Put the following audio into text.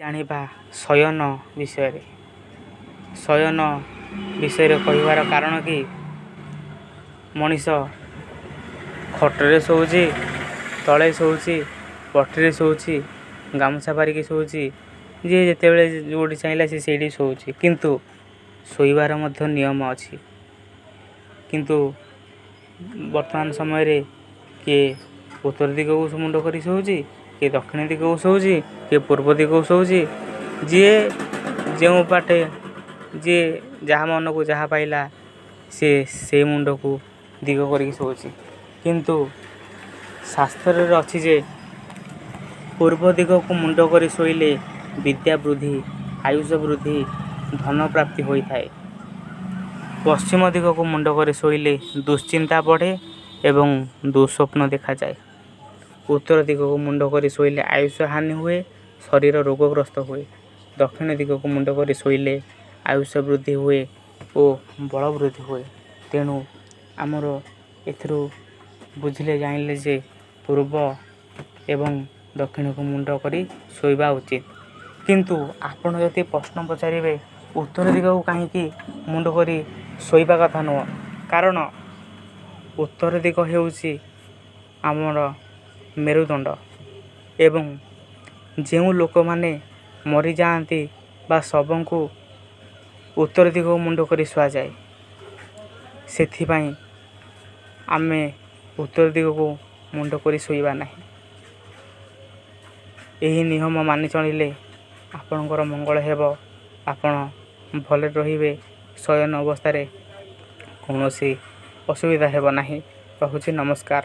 ଜାଣିବା ଶୟନ ବିଷୟରେ। ଶୟନ ବିଷୟରେ କହିବାର କାରଣ କି, ମଣିଷ ଖଟରେ ଶୋଉଛି, ତଳେ ଶୋଉଛି, ପଟିରେ ଶୋଉଛି, ଗାମୁଛା ପାରିକି ଶୋଉଛି। ଯିଏ ଯେତେବେଳେ ଯେଉଁଠି ଚାହିଁଲା ସେ ସେଇଠି ଶୋଉଛି। କିନ୍ତୁ ଶୋଇବାର ମଧ୍ୟ ନିୟମ ଅଛି। କିନ୍ତୁ ବର୍ତ୍ତମାନ ସମୟରେ କିଏ ଉତ୍ତର ଦିଗକୁ ମୁଣ୍ଡ କରି ଶୋଉଛି, କିଏ ଦକ୍ଷିଣ ଦିଗକୁ ଶୋଉଛି, କିଏ ପୂର୍ବ ଦିଗକୁ ଶୋଉଛି। ଯିଏ ଯେଉଁ ବାଟେ, ଯିଏ ଯାହା ମନକୁ ଯାହା ପାଇଲା, ସିଏ ସେଇ ମୁଣ୍ଡକୁ ଦିଗ କରିକି ଶୋଉଛି। କିନ୍ତୁ ଶାସ୍ତ୍ରରେ ଅଛି ଯେ ପୂର୍ବ ଦିଗକୁ ମୁଣ୍ଡ କରି ଶୋଇଲେ ବିଦ୍ୟା ବୃଦ୍ଧି, ଆୟୁଷ ବୃଦ୍ଧି, ଧନ ପ୍ରାପ୍ତି ହୋଇଥାଏ। ପଶ୍ଚିମ ଦିଗକୁ ମୁଣ୍ଡ କରି ଶୋଇଲେ ଦୁଶ୍ଚିନ୍ତା ବଢ଼େ ଏବଂ ଦୁଃସ୍ୱପ୍ନ ଦେଖାଯାଏ। ଉତ୍ତର ଦିଗକୁ ମୁଣ୍ଡ କରି ଶୋଇଲେ ଆୟୁଷ ହାନି ହୁଏ, ଶରୀର ରୋଗଗ୍ରସ୍ତ ହୁଏ। ଦକ୍ଷିଣ ଦିଗକୁ ମୁଣ୍ଡ କରି ଶୋଇଲେ ଆୟୁଷ ବୃଦ୍ଧି ହୁଏ ଓ ବଳ ବୃଦ୍ଧି ହୁଏ। ତେଣୁ ଆମର ଏଥିରୁ ବୁଝିଲେ, ଜାଣିଲେ ଯେ ପୂର୍ବ ଏବଂ ଦକ୍ଷିଣକୁ ମୁଣ୍ଡ କରି ଶୋଇବା ଉଚିତ। କିନ୍ତୁ ଆପଣ ଯଦି ପ୍ରଶ୍ନ ପଚାରିବେ, ଉତ୍ତର ଦିଗକୁ କାହିଁକି ମୁଣ୍ଡ କରି ଶୋଇବା କଥା ନୁହଁ? କାରଣ ଉତ୍ତର ଦିଗ ହେଉଛି ଆମର ମେରୁଦଣ୍ଡ ଏବଂ ଯେଉଁ ଲୋକମାନେ ମରିଯାଆନ୍ତି ବା ଶବଙ୍କୁ ଉତ୍ତର ଦିଗକୁ ମୁଣ୍ଡ କରି ଶୁଆଯାଏ, ସେଥିପାଇଁ ଆମେ ଉତ୍ତର ଦିଗକୁ ମୁଣ୍ଡ କରି ଶୋଇବା ନାହିଁ। ଏହି ନିୟମ ମାନି ଚଳିଲେ ଆପଣଙ୍କର ମଙ୍ଗଳ ହେବ, ଆପଣ ଭଲରେ ରହିବେ, ଶୟନ ଅବସ୍ଥାରେ କୌଣସି ଅସୁବିଧା ହେବ ନାହିଁ। ରହୁଛି, ନମସ୍କାର।